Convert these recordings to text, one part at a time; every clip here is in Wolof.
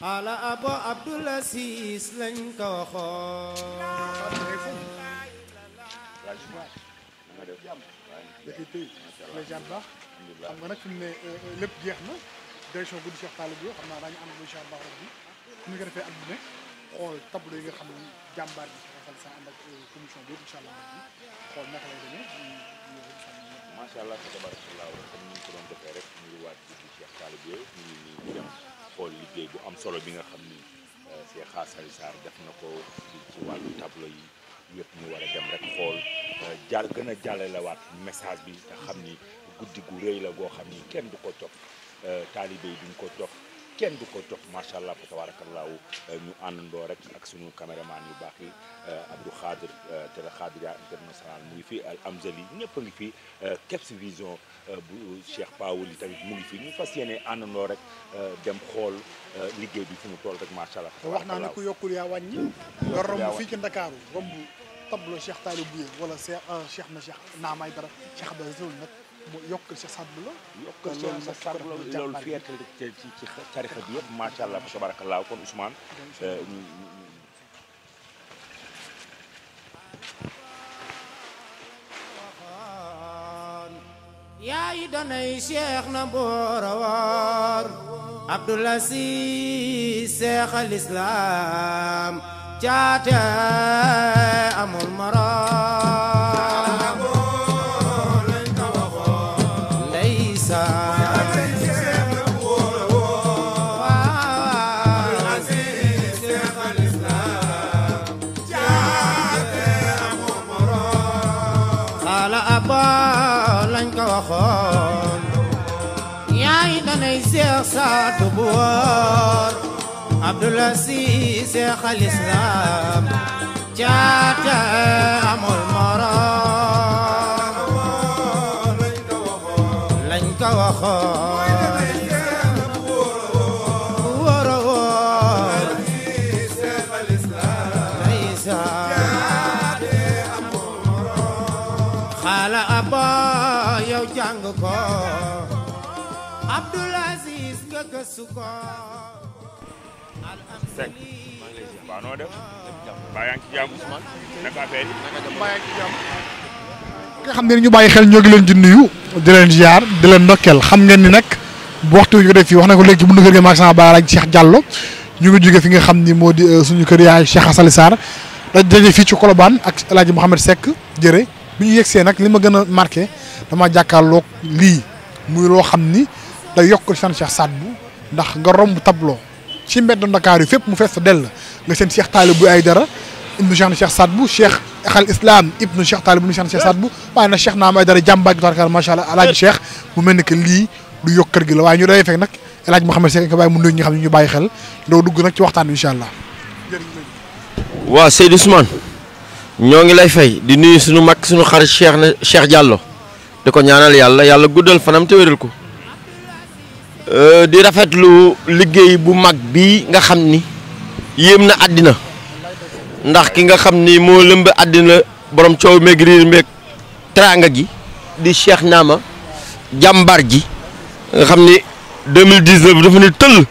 xaala abo Abdul Aziz lañ ko waxoon. xam nga nag fi mu ne lépp jeex na direction guddi Cheikh Talibou xam naa daañu ànd ak incha allah rabbi ñu ko defee at bu ne xool tableau yi nga xam ne jàmbaar bi Cheikh Xal sa ànd ak commission bi incha allah rabbi xool naka lay demee macha allah tabarakallah comme ni ñu ko doon defee rek ñu ngi waat guddi Cheikh Talibou ñu ngi nii dem xool liggéey bu am solo bi nga xam ni Cheikh Xassali Sarr def na ko ci wàllu tableau yi yëpp ñu war a dem rek xool gën a jàllalewaat message bi nga xam ni guddi gu rëy la goo xam ni kenn du ko topp taalibe yi duñ ko topp kenn du ko topp macha allah fa tabarakallahu ñu àndandoo rek ak sunu caméraman yu baax yi Abdou Khadir Télé Khadria international mu ngi fi Al Amzali ñëpp a ngi fi Kebs Vision bu Cheikh Pawoli tamit mu ngi fi ñu fas yéene àndandoo rek dem xool liggéey bi fu mu toll rek macha allah. wax naa ne ku yokkul yaa wàññi. nga romb fii ci Ndakaaru romb tableau Cheikh Talibou wala Cheikh na Cheikh Naam Aidara Cheikh Abdou Aziz nag mu yokkal Cheikh Sadbou la. yokkal Cheikh Sadbou la loolu fierté ci tarixa bi yëpp macha allah tabarakallah kon Ousmane. yaay danay Cheikh na Borawar Abdul Aziz Cheikh al Islam caate amul moroom lañ ko waxoon ndeysaan Abdul Aziz Cheikh al Islam caate amul moroom xaala aba lañ ko waxoon yaay danay Cheikh Sadou bu wóor Abdul Aziz Cheikh al Islam caate amul moroom lañ ko waxoon wóor a wóor Cheikh al Islam xaala aba yow jàng ko Abdul Aziz nga gëstu ko. Seck waaw noo def baa yaa ngi ci jàmm naka affaire yi baa yaa ngi ci jàmm nga xam ne ñu bàyyi xel ñoo ngi leen di nuyu di leen ziar di leen ndokkeel xam ngeen ni nag bu waxtu yu def fii wax na ko léegi ci bundu kër gi maag sama baay Alaaji Cheikh Diallo ñu ngi jóge fi nga xam ni moo di suñu kër yaay Cheikh Xassali Sarr daje fii ci Colobane ak El Hadj Mouhamed Seck jërë bi ñu yegsee nag li ma gën a marqué dama jàkkaarloog lii muy loo xam ni day yokk san Cheikh Sadbou ndax nga romb tableau ci mbedd Ndakaar yi fépp mu fees dell nga seen Cheikh Talibou Aidara ibnu Cheikh Sadbou Cheikh Al Islam ibnu Cheikh Talibou ibnu Cheikh Sadbou waaye nag Cheikh Naam Aidara jàmbaar gi tabaraka macha allah alaaji Cheikh mu mel ni que lii du yokk kër gi la waaye ñu day fekk nag El Hadj Mouhamed Seck nga bàyyi mu nuyu ñi nga xam ne ñu bàyyi xel doo dugg nag ci waxtaan bi incha allah. waaw Seydou Ousmane ñoo ngi lay fay di nuyu suñu mag suñu xarit Cheikh Diallo di ko ñaanal yàlla guddal fanam te wéral ko di rafetlu liggéey bu mag bii nga xam ni yéem na àddina ndax ki nga xam ni moo lëmb àddina borom coow meeg riir meeg teraanga gi di Cheikh Naama jàmbaar ji nga xam ni 2019 dafa ne tëll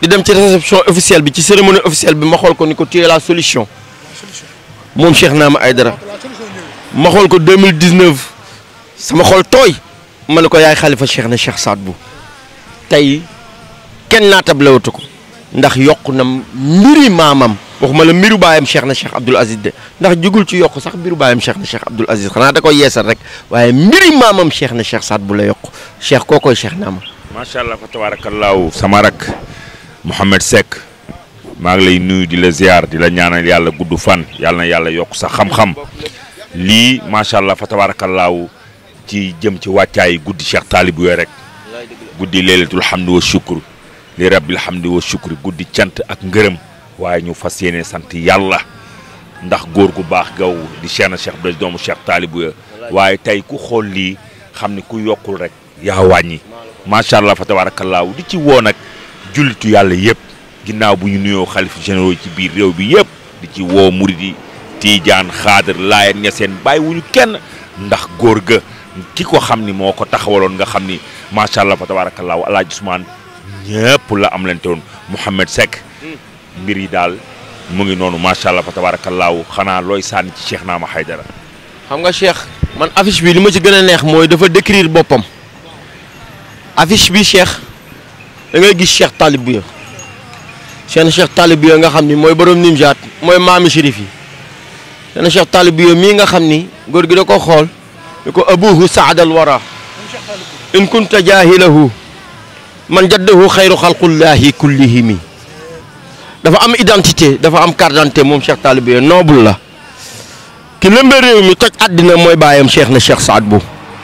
di dem ci réception officielle bi ci cérémonie officielle bi ma xool ko ni ko tu es la solution moom Cheikh Naama Aidara ma xool ko 2019 sama xol tooy ma ne ko yaay xalifa Cheikh na Cheikh Sadbou tey kenn naatable watu ko ndax yokk na mbiri maamam waxuma la mbiru baayam Cheikh na Cheikh Abdoul Aziz de ndax jugul ci yokk sax mbiru baayam Cheikh na Cheikh Abdoul Aziz xanaa da koy yeesal rek waaye mbiri maamam Cheikh na Cheikh Sadbou la yokk Cheikh koo koy Cheikh Naama. macha allah fa tabarakallahu sama rak Mouhamed Seck maa ngi lay nuyu di la ziar di la ñaanal yàlla gudd fan yàlla na yàlla yokk sa xam-xam lii macha allah fa tabarakallahu ci jëm ci wàccaay guddi Cheikh Talibou rek guddi leelatul hamdi wa shukr li rabbil hamdi wa shukr guddi cant ak ngërëm waaye ñu fas yéene sant yàlla ndax góor gu baax gaw di Cheikh na Cheikh Abdou doomu Cheikh Talibou waaye tey ku xool lii xam ne ku yokkul rek yaa wàññi macha allah fa tabarakallahu di ci woo nag jullitu yàlla yëpp ginnaaw bu ñu nuyoo xalif généraux ci biir réew bi yëpp di ci woo muridi Tiijaan Xaadir Laayeen Ñaseen bàyyi wuñu kenn ndax góor ga ki ko xam ni moo ko taxawaloon nga xam ni macha allah fa tabarakallahu alaaji Ousmane ñëpp la am lante woon Mouhamed Seck mbir yi daal mu ngi noonu macha allah fa tabaarakallaahu xanaa looy sànni ci Cheikh Naama Haydara. xam nga Cheikh man affiche bi li ma ci gën a neex mooy dafa décrire boppam affiche bi Cheikh da ngay gis Cheikh Talib Bouya Cheikh Talib Bouya nga xam ni mooy borom Nimjaat mooy maami Chérif yi seen Cheikh Talib Bouya mii nga xam ni góor gi da ko xool ni ko abuhu saadal wara in kunta jaahilahu man jaddahu xayru xalqullahi kullihimi dafa am identité dafa am carte d'identité moom Cheikh Talib Bouya noble la ki lëmbe réew mi toj àddina mooy baayam Cheikh na Cheikh Saad Bou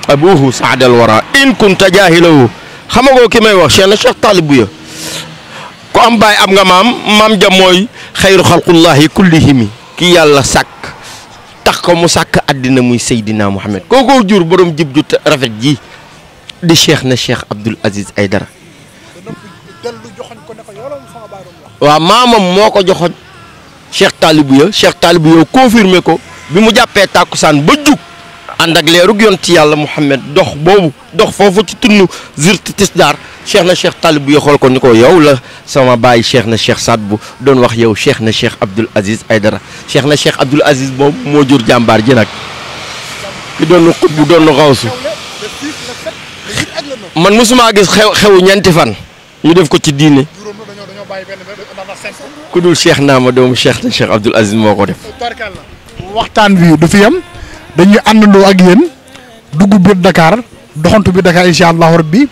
abuhu saadal wara in kunta jaahilahu xamagoo ki may wax Cheikh Talib Bouya ku am baay am nga maam ja mooy xayru xalqullahi kullihimi ki yàlla sàkk tax ko mu sàkk àddina muy Seydina Muhammad kookoo jur borom jib ju rafet ji di Cheikh na Cheikh Abdoul Aziz Aydara waaw maamam moo ko joxoon Cheikh Talib Bouya confirmé ko bi mu jàppee tàkkusaan ba jug ànd ak leerug yonent yàlla Muhammad dox foofu ci tunnu zirti tisdaar Cheikh na Cheikh Talib Bouya xool ko ni ko yow la sama baay Cheikh na Cheikh Saad Bou doon wax yow Cheikh na Cheikh Abdoul Aziz Aydara Cheikh na Cheikh Abdoul Aziz boobu moo jur jàmbaar ji nag ki doon xut bu doon xawsu man mosuma gis xewu ñeenti fan ñu def ko ci diine ku dul Cheikh Naama doomu Cheikh na Cheikh Abdoul Aziz moo ko def. waxtaan bi du fi yam dañuy àndandoo ak yéen dugg biir Dakar doxantu biir Dakar incha allahu rabbi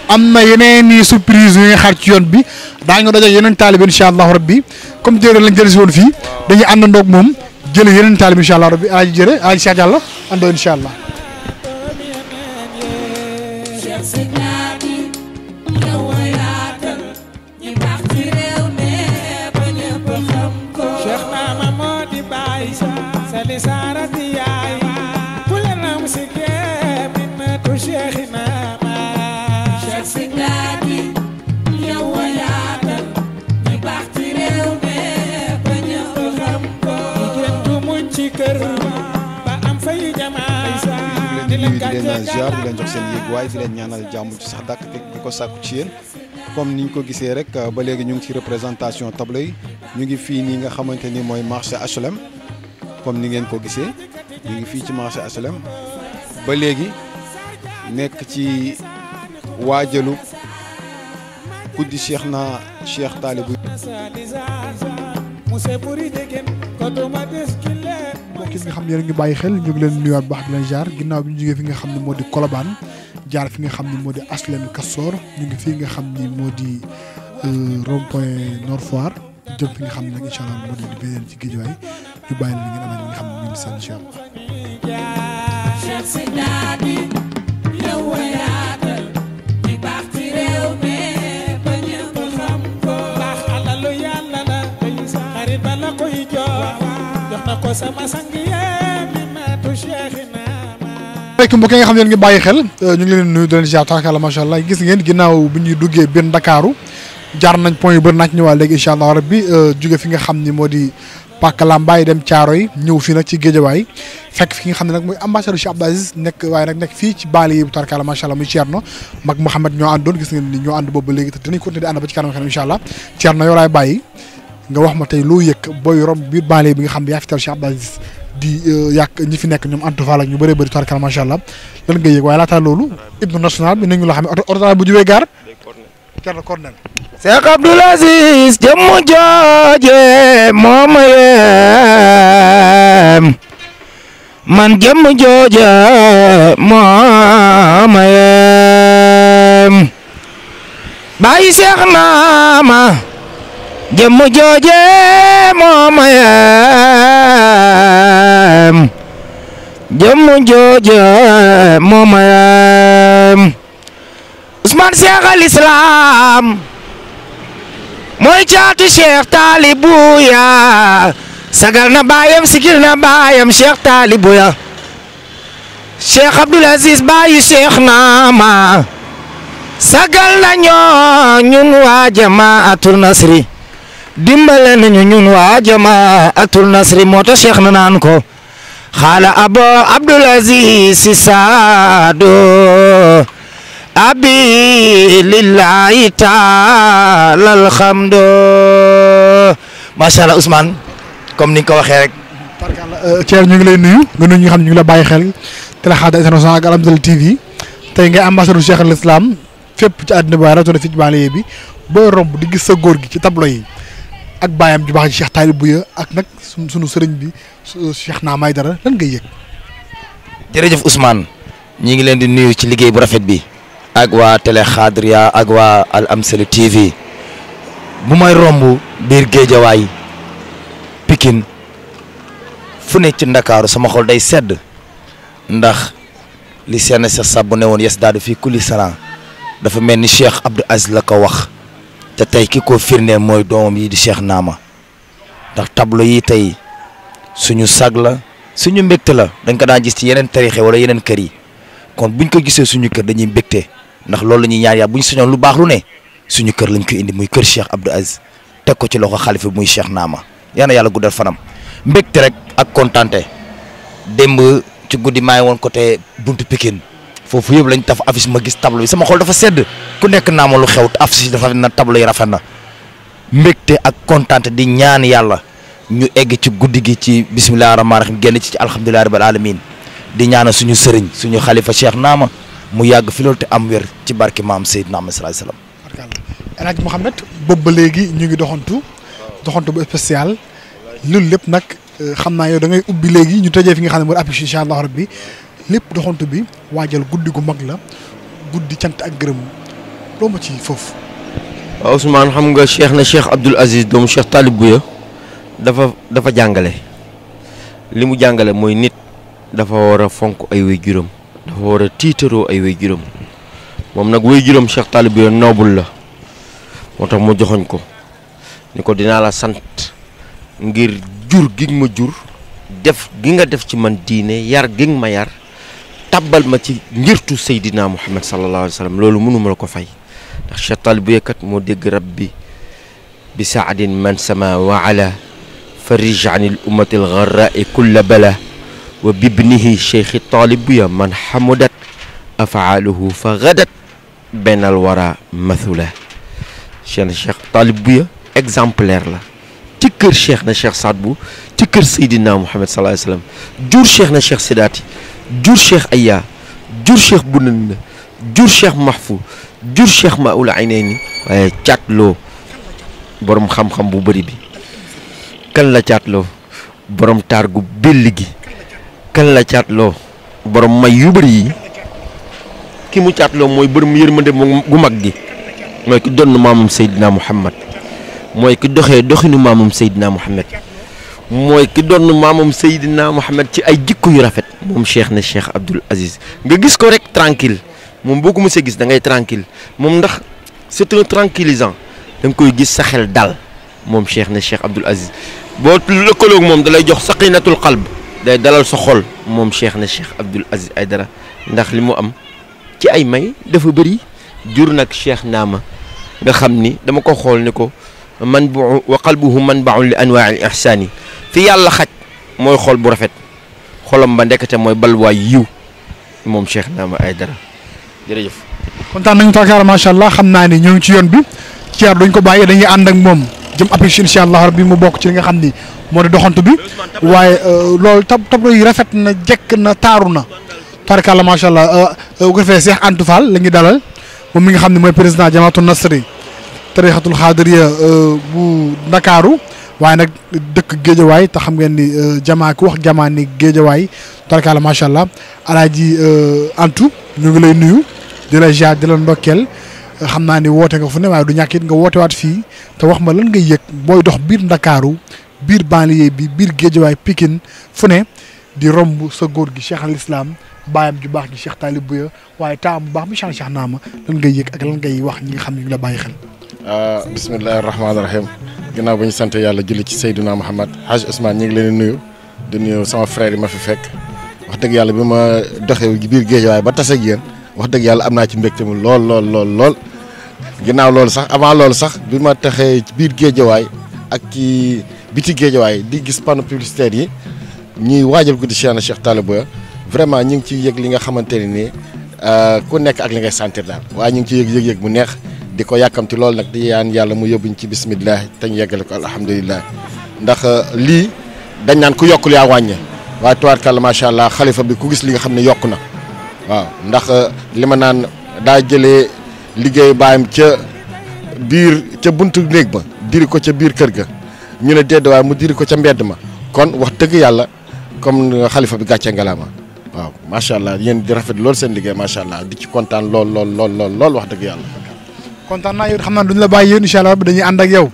am na yeneen i surprise yu nga xaar ci yoon bi daañu daje yeneen taalibe incha allahu rabbi comme jërë lañ jëlee si woon fii dañuy àndandoo ak moom jëlee yeneen taalibe incha allahu rabbi Alaaji jërë Alaaji Cheikh Diallo àndoo incha allah. di leen ziar di leen jox seen yéeg waaye di leen ñaanal jàmm ci sax dàkk te di ko sàkku ci yéen comme niñ ko gisee rek ba léegi ñu ngi ci représentation tableau yi ñu ngi fii nii nga xamante ni mooy marché HLM comme ni ngeen ko gisee ñu ngi fii ci marché HLM ba léegi nekk ci waajalu guddi Cheikh na Cheikh Talib Bouya mbokk yi nga xam ne yéen a ngi bàyyi xel ñu ngi leen nuyuwaat bu baax di leen jaar ginnaaw bi ñu jógee fi nga xam ne moo di Colobane jaar fi nga xam ne moo di HLM Castor ñu ngi fii nga xam ni moo di rond-point Nord Foire jëm fi nga xam ne nag incha allah moo di beneen ci Guédiawaye ñu bàyyi la ngeen ànd ak ñi nga xam ne ñu ngi seen incha rek mbokk yi nga xam ne ngi bàyyi xel ñu ngi leen nuyu di leen ziar taakala macha allah gis ngeen ginnaaw bi ñuy duggee biir Ndakaaru jaar nañ point yu bëri naaj ñëwaat léegi incha allah rabbi jóge fi nga xam ni moo di Pàkk Lambaay dem Caaroy ñëw fii nag ci Géejawaay fekk fi nga xam ne nag mooy ambassadeur Cheikh Abdoul Aziz nekk waaye nag nekk fii ci baali yi bu taakala macha allah muy Thierno mag Mouhamed ñoo àndoon gis ngeen ni ñoo ànd boobu ba léegi te dinañ continuer di ànd ba ci kanam incha allah Thierno yow laay bàyyi nga wax ma tey loo yëg booy romb biir baali bi nga xam ne yaa fi teew Cheikh Abdoul Aziz di yàq ñi fi nekk ñoom Antou Fall ak ñu bëree bëri taarkal macha allah lan nga yëg waaye laataa loolu hymne national bi nañu la xam ne oto bu jubee gaar Thierno Cornel Cheikh Abdoul Aziz jëmm jooje moo ma yem man jëmm jooje moo ma yem bàyyi Cheikh Naama jëmm jooje moo ma yem jëmm jooje moo ma yem Ousmane Cheikh al Islam mooy caatu Cheikh Talib Bouya sagal na baayam sikil na baayam Cheikh Talib Bouya Cheikh Abdoul Aziz baayu Cheikh Naama sagal na ñun waa Jamaatul Nasri dimbale nañu ñun waa Jamaatul Nasri moo tax Cheikh na naan ko xaala abo Abdoul Aziz si saado abi lillahi taala alhamdu. macha allah Ousmane comme ni nga ko waxee rek. Thierno ñu ngi lay nuyu nga nuyu ñi nga xam ne ñu ngi la bàyyi xel Télé Khadra International ak Alhamdulillah TV tey ngay ambassadeur Cheikh al Islam fépp ci àddina bi waaye rawatina fii ci banlieue bi booy romb di gis sa góor gi ci tableau yi ak baayam ju baax ji Cheikh Talib Bouya ak nag sunu sëriñ bi Cheikh Naama Aidara lan ngay yëg. jërëjëf Ousmane ñi ngi leen di nuyu ci liggéey bu rafet bi ak waa Télé Khadra ak waa Alhamdulillah TV bu may romb biir Géejawaay Pikine fu ne ci Ndakaaru sama xol day sedd ndax li seen sa sàbb ne woon yes daadu fii kulli salaan dafa mel ni Cheikh Abdou Aziz la ko wax te tey ki ko firnde mooy doomam yi di Cheikh Naama ndax tableau yi tey suñu sag la suñu mbégte la dañ ko daan gis ci yeneen tarixe wala yeneen kër yi kon buñ ko gisee suñu kër dañuy mbégte ndax loolu la ñuy ñaan yaa buñ suñoon lu baax lu ne suñu kër lañ ko indi muy kër Cheikh Abdou Aziz teg ko ci loxo xalifa muy Cheikh Naama yal na yàlla guddal fanam mbégte rek ak kontante démb ci guddi maa ngi woon côté buntu Pikine foofu yëpp lañ taf affiche ma gis tableau bi sama xol dafa sedd ku nekk Naama lu xew affiche dafa na tableau yi rafet na mbégte ak kontante di ñaan yàlla ñu egg ci guddi gi ci bisimilah rahmaani rahiim génn ci alhamdulilah rabbil alamin di ñaanal suñu sëriñ suñu xalifa Cheikh Naama mu yàgg fi loolu te am wér ci barke maam Seydina Muhammad sallallahu alayhi wasallam. El Hadj Mouhamed boobu ba léegi ñu ngi doxantu bu spécial loolu lépp nag xam naa yow da ngay ubbi léegi ñu tëjee fi nga xam ne mooy affiche incha allah rabbi lépp doxantu bi waajal guddi gu mag la guddi cant ak gërëm loo ma ci foofu. waaw Ousmane xam nga Cheikh na Cheikh Abdoul Aziz doomu Cheikh Talib Bouya dafa jàngale li mu jàngale mooy nit dafa war a fonk ay way juróom dafa war a tiitaroo ay way juróom moom nag way juróom Cheikh Talib Bouya noobul la moo tax mu joxoñ ko ni ko dinaa la sant ngir jur gi ma jur def gi nga def ci man diine yar gi ma yar tabbal ma ci ngirtu Seydina Muhammad sallallahu alayhi wa sallam loolu mënuma la ko fay ndax Cheikh Talib Bouya kat moo dégg rabbi bi saadin man sama wa ala farij an il ummati al gharra'i kulla bala wa bibnihi Cheikh Talib Bouya man hamudat afaaluhu fa gadat benal wara mathula Cheikh Talib Bouya exemplaire la ci kër Cheikh na Cheikh Saad Bou ci kër Seydina Muhammad sallallahu alayhi wa sallam jur Cheikh na Cheikh Sidaati jur Cheikh Aya jur Cheikh Bunanda jur Cheikh Mahfou jur Cheikh Maoul Aynayni waaye caatloo borom xam-xam bu bëri bi kan la caatloo borom taar gu belli gi kan la caatloo borom may yu bëri yi ki mu caatloo mooy borom yërmande gu mag gi mooy ki donn maamam Seydina Muhammad mooy ki doxee doxinu maamam Seydina Muhammad mooy ki donn maamam Seydina Muhammad ci ay jikko yu rafet moom Cheikh na Cheikh Abdoul Aziz nga gis ko rek tranquille moom boo ko mësee gis da ngay tranquille moom ndax c'est un tranquillisant da nga koy gis sa xel dal moom Cheikh na Cheikh Abdoul Aziz boo lëkkaloog moom da lay jox saqinatul qalb day dalal sa xol moom Cheikh na Cheikh Abdoul Aziz Aidara ndax li mu am ci ay may dafa bëri jur nag Cheikh Naama nga xam ni dama ko xool ni ko man bu wa qalbuhu manbaun li anwaai al ihsaani fi yàlla xaj mooy xol bu rafet xolam ba ndekete mooy balwaay yiw moom Cheikh Naama Aidara jërëjëf. kontaan nañu taakaar macha allah xam naa ni ñoo ngi ci yoon bi Thierno duñ ko bàyyi dañuy ànd ak moom jëm affiche incha allah rabbi mu bokk ci li nga xam ni moo di doxantu bi waaye loolu tableau yi rafet na jekk na taaru na tabarkàlla macha allah bu ko defee Cheikh Antou Fall la ñuy dalal moom mi nga xam ne mooy président Jamaatu Nasri tarixatul xaadiriya bu Ndakaaru waaye nag dëkk Géejawaay te xam ngeen ni jamaa ku wax jamaa ni Géejawaay tabarkàlla macha allah alaaji Antou ñu ngi lay nuyu di la jaar di la ndokkeel xam naa ni woote nga fu ne waaye du ñàkk it nga woote waat fii te wax ma lan ngay yëg booy dox biir Ndakaaru biir banlieue bi biir Géejawaay Pikine fu ne di romb sa góor gi Cheikh al Islam baayam ju baax gi Cheikh Talib Bouya waaye taam bu baax bi Cheikh Naama lan ngay yëg ak lan ngay wax ñi nga xam ne ñu la bàyyi xel. bismillahi rahmaani rahim ginnaaw ba ñu sant yàlla julli ci Seydina Muhammad Haj Ousmane ñu ngi leen di nuyu di nuyu sama frère yi ma fi fekk wax dëgg yàlla bi ma doxee biir Géejawaay ba tase ak yéen wax dëgg yàlla am naa ci mbégte mu lool ginnaaw loolu sax avant loolu sax bi ma taxee ci biir Géejawaay ak ci biti Géejawaay di gis panneau publicitaire yi ñuy waajal guddi Cheikh na Cheikh Talib Bouya vraiment ñu ngi ciy yëg li nga xamante ne nii ku nekk ak li ngay sentir daal waaye ñu ngi ci yëg-yëg bu neex di ko yàkkamti loolu nag di yaan yàlla mu yóbbuñ ci bismillah te ñu yeggale ko alhamdulilah ndax lii dañ naan ku yokkul yaa wàññe waaye tubaarkàlla macha allah xalifa bi ku gis li nga xam ne yokk na waaw ndax li ma naan daa jëlee liggéey baayam ca buntu néeg ba diri ko ca biir kër ga ñu ne déedéet waaye mu diri ko ca mbedd ma kon wax dëgg yàlla comme xalifa bi gàcce ngalaama waaw macha allah yéen di rafet lool seen liggéey macha allah di ci kontaan lool wax dëgg yàlla. kontaan naa yow xam naa duñu la bàyyi yéen incha allah dañuy ànd ak yow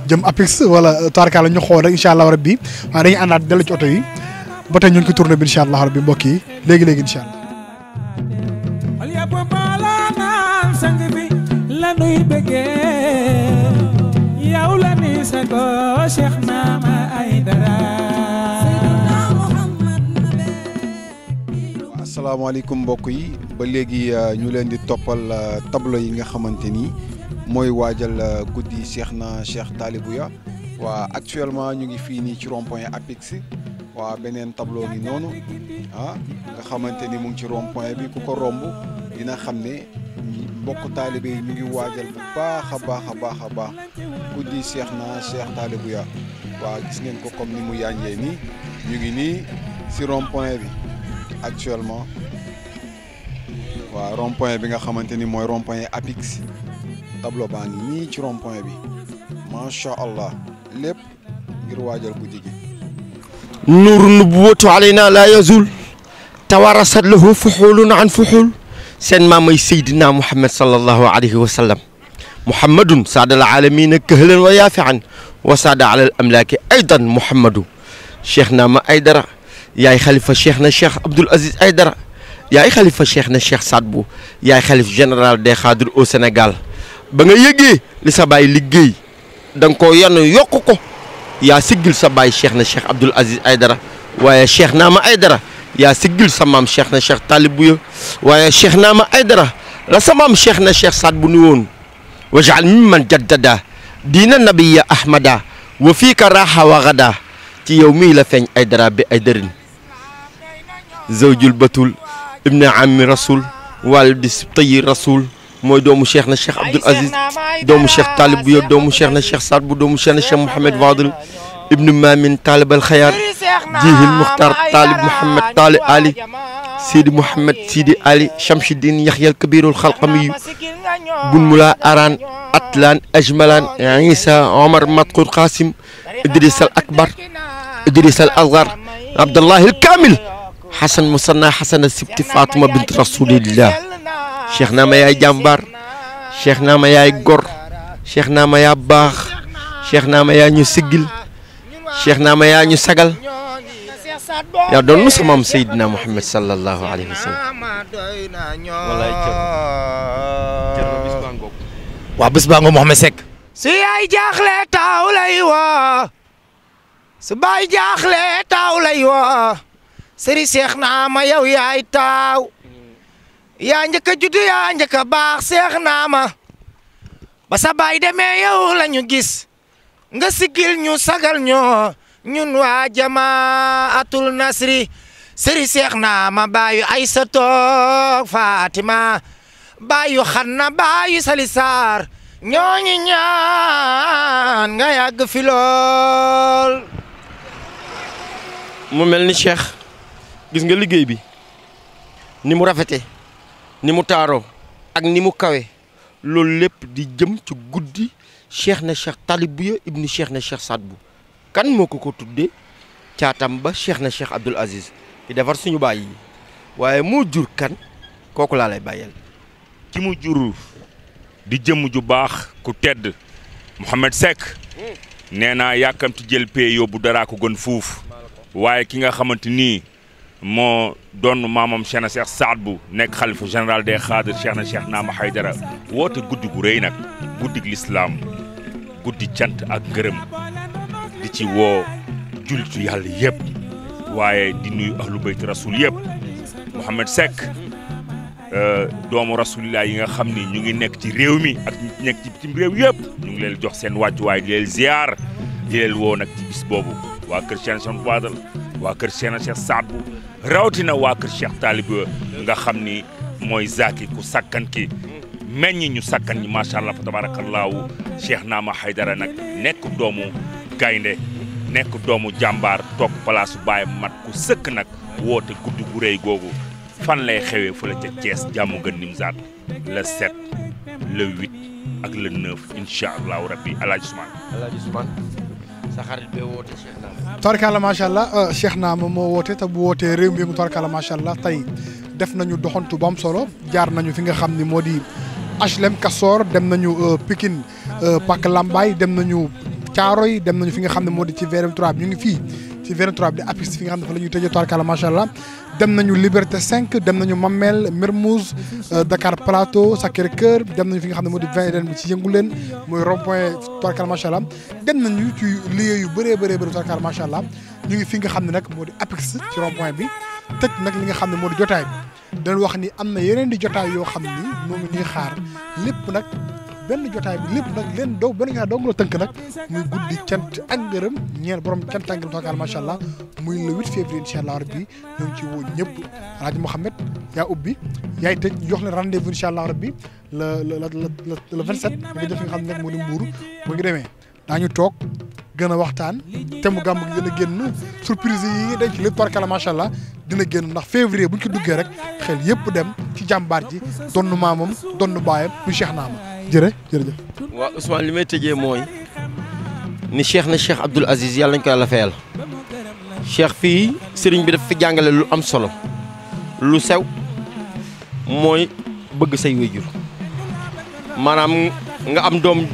jëm Apix wala Tarkala ñu xool rek incha allah rabbi waaye dañuy àndaat dellu ci oto yi ba tey ñu ngi ko tourné bi incha allah rabbi mbokk yi léegi incha allah. asalaamaaleykum mbokk yi ba léegi ñu leen di toppal tableau yi nga xamante ni mooy waajal guddi Cheikh Talibouya waa actuellement ñu ngi fii nii ci rond-point Apix waa beneen tableau ngi noonu nga xamante ni mu ngi ci rond-point bi ku ko romb dina xam ne mbokk taalibe yi ñu ngi waajal bu baax a baax guddi Cheikh Talibouya waa gis ngeen ko comme ni mu yànjee nii ñu ngi nii si rond-point bi actuellement waaw rond-point bi nga xamante ni mooy rond-point Apix tableau baa ngi nii ci rond-point bi macha allah lépp ngir waajal guddi gi. nuuru nubuwatu alayna la yazul tawarasat lahu fuxulun an fuxul seen maam mooy Seydina Muhammad sallallahu alayhi wa sallam muhammadun saada al alamina kahlan wa yaafian wa saada ala al amlaaki aydan muhammadu cheikh Naama Aydara yaay xalifa cheikh na cheikh Abdoul Aziz Aydara yaay xalifa cheikh na cheikh Saad Bou yaay xalif général des xaadir au Sénégal ba nga yëgee li sa baay liggéey da nga koo yenn yokk ko yaa siggil sa baay cheikh na cheikh Abdoul Aziz Aydara waaye cheikh Naama Aydara yaa siggil sa maam cheikh na cheikh Talibouya waaye cheikh Naama Aydara la sa maam cheikh na cheikh Saad Bou ni woon wajaal mimman jaddada diina nabiya ahmada wa fiika raaxa wa gada ci yow mii la feeñ Aydara bi Aydarin zawjul batul ibn ammi rasul walidi sibtayi rasul mooy doomu cheikh na cheikh Abdoul Aziz doomu cheikh Talibouya doomu cheikh na cheikh Saad Bou doomu cheikh na cheikh Mouhamed Fadel ibn Mamin Talib al Xayaar jihil Muxtar Talib Mouhamed Talib Ali Sidi Mouhamed Sidi Ali Chamsidine Yaxyal Kabirul Xalqamiyu bun mula Aran Atlan Ajmalan Isa Omar Matqur Qasim Idris al Akbar Idris al Asgar Abdallahi al Kamil Xasan Musanna Xasana Sibti Fatuma bint Rasulillah cheikh Naama yaay jàmbaar cheikh Naama yaay gor cheikh Naama yaa baax cheikh Naama yaa ñu siggil cheikh Naama yaa ñu sagal yaa doon nu sama maam Seydina Muhammad sallallahu alayhi wa sallam. walaay Thierno bis baa ngoog. waa bis baa ngoog Mouhamed Seck. su yaay jaaxle taaw lay woo su baay jaaxle taaw lay woo sëriñ cheikh Naama yow yaay taaw. yaa njëkk a judd yaa njëkk a baax Cheikh Naama ba sa baay demee yow la ñu gis nga sigil ñu sagal ñoo ñun waa jamaatul nasri sëriñ Cheikh Naama baayu Aysatu Fatima baayu Xanna baayu Salisaar ñooñu ñaan nga yàgg fi lool. mu mel ni Cheikh gis nga liggéey bi ni mu rafete ni mu taaroo ak ni mu kawe loolu lépp di jëm ci guddi cheikh na cheikh Talibouya ibni cheikh na cheikh Saad Bou kan moo ko tuddee caatam ba cheikh na cheikh Abdoul Aziz di defar suñu baay yi waaye moo jur kan kooku laa lay bàyyeel. ki mu jur di jëmm ju baax ku tedd Mouhamed Seck nee naa yàkkamti jël pee yóbbu daraa ko gën fuuf waaye ki nga xamante nii moo doon maamam cheikh na cheikh Saad Bou nekk xalifa général des xaadir cheikh na cheikh Naama Aydara woote guddi gu rëy nag guddig lislaam guddi cant ak ngërëm di ci woo jullitu yàlla yëpp waaye di nuyu ahlu bayti rasul yëpp Mouhamed Seck doomu rasulillah yi nga xam ni ñu ngi nekk ci réew mi ak ñu nekk ci bitim réew yëpp ñu ngi leen jox seen wàccuwaay di leen ziar di leen woo nag ci bis boobu waa kër Cheikh Cheikh Fadal waa kër Cheikh na Cheikh Saad Bou rawatina waa kër Cheikh Talibouya nga xam ni mooy Zaki ku sakkan ki meññi ñu sakkan ñi macha allah fa tabaarakallaahu Cheikh Naama Haydara nag nekk doomu gaynde nekk doomu jàmbaar toog palaasu baay mat ku sëkk nag woote guddi gu rëy googu fan lay xewee fële ca Thiès jàmm gën Nimzaat le 7 le 8 ak le 9 incha allahu rabbi Alaaji Ousmane sa xarit bee woote Cheikh Naama. Tubarkalla macha allah Cheikh Naama moo woote te bu wootee réew mi yëngu tubarkalla macha allah tey def nañu doxantu bu am solo jaar nañu fi nga xam ni moo di HLM Castor dem nañu Pikine Pàcc Lambaay dem nañu Thiaroye dem nañu fi nga xam ne moo di ci VRM3 bi ñu ngi fii ci VRM3 bi di apis fi nga xam ne fa la ñuy tëjee tubarkalla macha allah dem nañu Liberté 5 dem nañu Mamel Mermoz Dakar Plateau Sacré-Cœur dem nañu fi nga xam ne moo di 20 bi ci Yënguleen mooy rond-point tubarkalla macha allah dem nañu ci lieu yu bëree tubarkalla macha allah ñu ngi fi nga xam ne nag moo di apix ci rond-point bi tëj nag li nga xam ne moo di jotaay bi dañ wax ni am na yeneen di jotaay yoo xam ni moo ngi ñuy xaar lépp nag benn jotaay bi lépp nag leen doog benn jotaay doog la tënk nag muy guddi cant ak ngërëm ñeel borom cant ak ngërëm tubarkalla macha allah muy le 8 février incha allah rabbi ñoo ngi ci woo ñëpp Alaaji Mouhamed yaa ubbi yaay tëj jox leen rendez-vous incha allah rabbi le 27 nga jëf fi nga xam ne nag moo di mbuuru bu ngi demee daañu toog gën a waxtaan te mu gàmm gi gën a génn surprise yi ngi denc lépp tubarkalla macha allah dina génn ndax février bu ñu ko duggee rek xel yëpp dem ci jàmbaar ji donnu maamam donnu baayam mu Cheikh Naama jërëjëf. waaw Ousmane li may tëjee mooy ni Cheikh na Cheikh Abdoul Aziz yàlla nañ ko yàlla fayal Cheikh fii sëriñ bi daf fi jàngale lu am solo lu sew mooy bëgg say wéjur maanaam nga am doom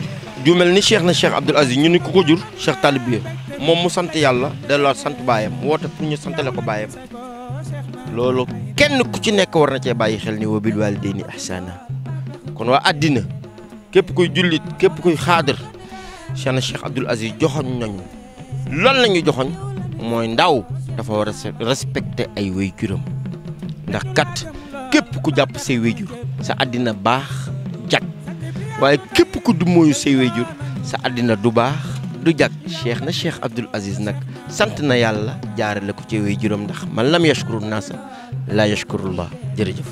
ju mel ni Cheikh na Cheikh Abdoul Aziz ñu ni ku ko jur Cheikh Talibé moom mu sant yàlla delluwaat sant baayam woote pour ñu santale ko baayam loolu kenn ku ci nekk war na cee bàyyi xel ni wa bil waalidayni ihsaana kon waa àddina képp kuy jullit képp kuy xaadar Cheikh na Cheikh Abdoul Aziz joxoñ nañu loolu lañu joxoñ mooy ndaw dafa war a respecté ay wéyjuram ndax kat képp ku jàpp say wéyjur sa àddina baax jag waaye képp ku du mooyu say wéyjur sa àddina du baax du jag Cheikh na Cheikh Abdoul Aziz nag sant na yàlla jaarale ko ci wéyjuram ndax man lam yashkuru naasa la yashkurullah jërëjëf